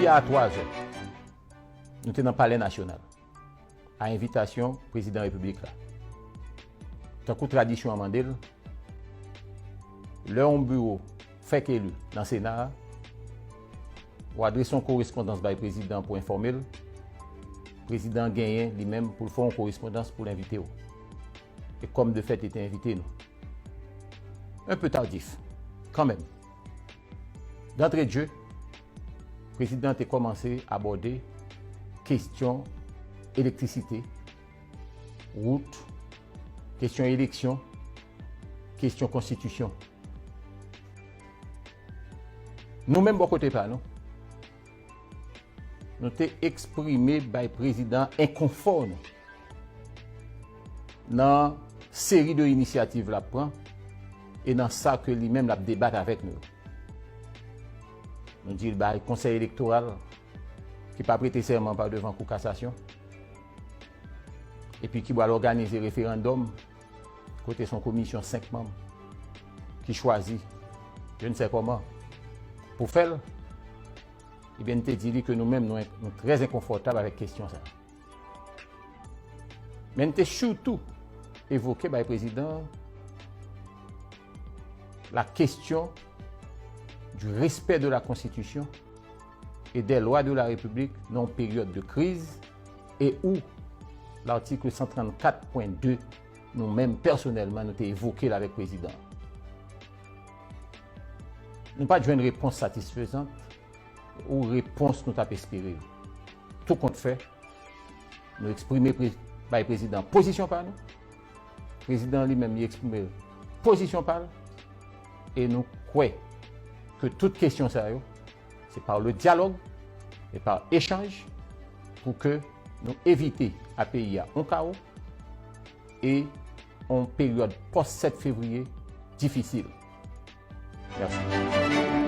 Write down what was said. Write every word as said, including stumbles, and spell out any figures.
Yè a twa zè, nou te nan Palè Nasyonal, a envitasyon Prezidan Repiblik la. Tankou tradisyon an mande l, lè yon biwo fèk eli nan Sena a, ou adrese yon korespondans bay Prezidan pou enfòme l, Prezidan an genyen li menm pou l fè yon korespondans pou l envite w. E kòm de fèt, li te envite nou. Un peu tardif, kanmenm. D'entrée de jeu, Prezidan an te kòmanse abòde kesyon elektrisite, wout, kesyon eleksyon, kesyon konstitisyon. Nou menm, bò kote pa nou, nou te eksprime bay Prezidan an enkonfò nou nan seri de inisyativ l ap pran e nan sa ke li menm l ap debat avèk nou yo. Nou di l bay Konsèy Elektoral ki pa prete sèman pa devan Kou Kasasyon, epi ki pral òganize referandòm kote se yon komisyon senk manm ki chwazi, je ne sais comment, pou fè l, ebyen, n te di li ke nou menm, nou, nou trè enkonfòtab avèk kesyon sa a. Men n te sitou evoke bay Prezidan an la question du respect de la Constitution et des lois de la République nan yon peryòd de kriz e ou l'article cent trente-quatre point deux, nou menm pèsonèlman, nou te evoke l avèk Prezidan an. Nou pa t jwenn repons satisfezan ou repons nou t ap espere yo. Tou kont fè, nou eksprime pre-, bay Prezidan pozisyon pa nou. Prezidan an li menm, li eksprime pozisyon pa l. E nou kwè ke tout kesyon sa yo, se par le dialogue et par échange pou ke nou evite a peyi a yon kawo e yon peryòd pòs sèt fevriye difisil. Mèsi.